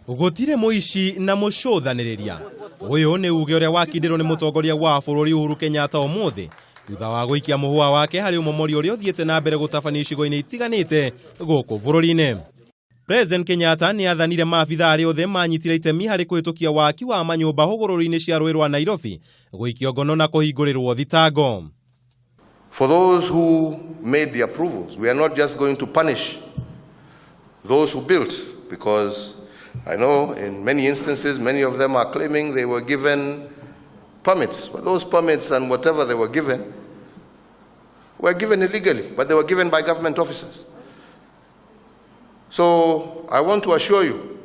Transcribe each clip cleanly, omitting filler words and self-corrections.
Gũtirĩ mũici na mũcũthanĩrĩria. Ũyũ nĩ uge ũrĩa wakindĩrwo nĩ mũtongoria wa bũrũri Uhuru Kenyatta ũmũthĩ thutha wa gũikia mũhũa wake harĩ ũmomori ũrĩa ũthiĩte na mbere gũtabanio icigo-inĩ itiganĩte gũkũ bũrũri-inĩ. President Kenyatta nĩ athanire maabitha arĩa othe manyitire itemi harĩ kũhĩtũkia waki wa manyũmba hũgũrũrũ-inĩ cia rũĩ rwa Nairobi gũikio ngono na kũhingũrĩrwo thitango. For those who made the approvals, we are not just going to punish those who built, because I know in many instances, many of them are claiming they were given permits. But those permits and whatever they were given illegally, but they were given by government officers. So I want to assure you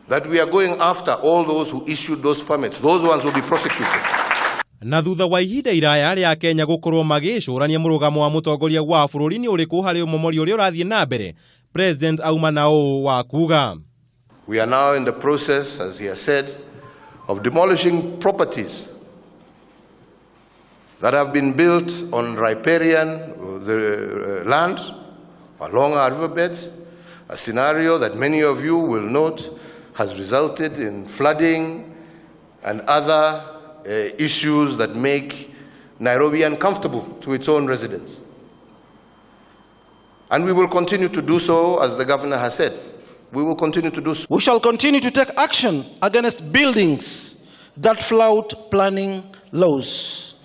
that we are going after all those who issued those permits. Those ones will be prosecuted. Na thutha wa ihinda iraya rĩa Kenya gũkorwo magĩcũrania mũrũgamo wa mũtongoria wa bũrũri nĩ ũrĩkũ harĩ ũmomori ũrĩa ũrathiĩ na mbere, President auma na ũũ wa kuga. We are now in the process, as he has said, of demolishing properties that have been built on riparian the land along our riverbeds, a scenario that many of you will note has resulted in flooding and other issues that make Nairobi uncomfortable to its own residents. And we will continue to do so, as the governor has said. We will continue to do so. We shall continue to take action against buildings that flout planning laws,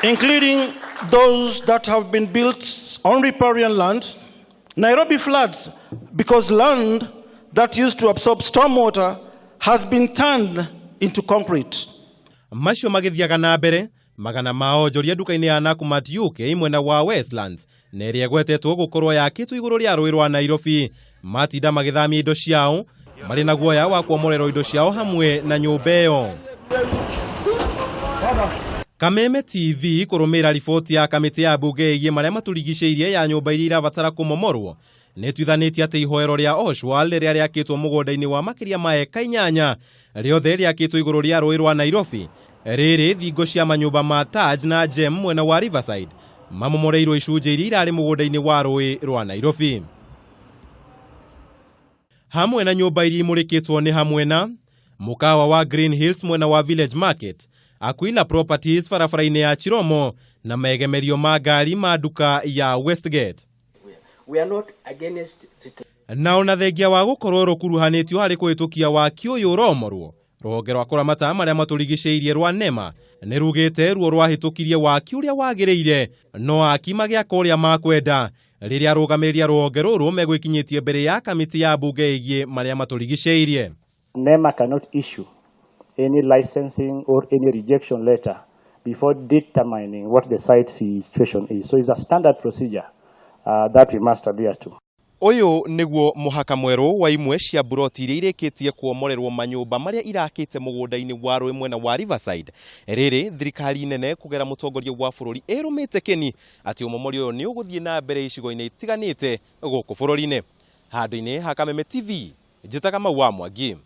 including those that have been built on riparian land. Nairobi floods because land that used to absorb stormwater has been turned into concrete. Macio magĩthiaga na mbere, magana ma onjoria nduka-inĩ ya Nakumatt UK mwena wa Westlands na ĩrĩa ĩgwetetwo gũkorwo yakĩtwo igũrũ rĩa rũĩ rwa Nairobi matinda magĩthamia indo ciao marĩ na guoya wa kuomorerwo indo ciao hamwe na nyũmba ĩyo. Kameme TV kũrũmĩrĩra riboti ya kamĩtĩ ya mbunge ĩgiĩ marĩa matũrigicĩirie ya nyũmba iria irabatara kũmomorwo nĩ ĩtuithanĩtie atĩ ihoero rĩa Oswald rĩrĩa rĩakĩtwo mũgũnda-inĩ wa makĩria ma eka 8 rĩothe rĩakĩtwo igũrũ rĩa rũĩ rwa Nairobi, rĩrĩ thingo cia manyũmba ma Taj na Gem mwena wa Riverside mamomoreirwo icunjĩ iria irarĩ mũgũnda-inĩ wa rũĩ rwa Nairobi. Hamwe na nyũmba iria imũrĩkĩtwo nĩ hamwe na mũkawa wa Green Hills mwena wa Village Market, Aquila Properties barabara-inĩ ya Chiromo na megemerio ma ngari ma nduka ya Westgate. We are not against Na ona thengia wa gũkorwo rũkuruhanĩtio harĩ kũhĩtũkia waki ũyũ ũromorwo, rũhonge rwa kũramata marĩa matũrigicĩirie rwa NEMA nĩ rugĩte ruo rwahĩtũkirie waki ũrĩa wagĩrĩire, no aki magĩaka ũrĩa makwenda rĩrĩa arũgamĩrĩri a rũhonge rũrũ megwĩkinyĩtie mbere ya kamĩtĩ ya mbunge ĩgiĩ marĩa matũrigicĩirie. NEMA cannot issue any licensing or any rejection letter before determining what the site situation is. So it's a standard procedure that we must adhere to. Ũyũ nĩguo mũhaka mwerũ wa imwe cia mburoti iria irĩkĩtie kuomorerwo manyũmba marĩa irakĩte mũgũnda-inĩ wa rũĩ mwena wa Riverside. Rĩrĩ thirikari nene kũgera mũtongoria wa bũrũri ĩrũmĩte kĩni atĩ ũmomori ũyũ nĩ ũgũthiĩ na mbere icigo-inĩ itiganĩte gũkũ bũrũri-inĩ. Handũ-inĩ ha Kameme TV, njĩtaga Mau wa Mwangi.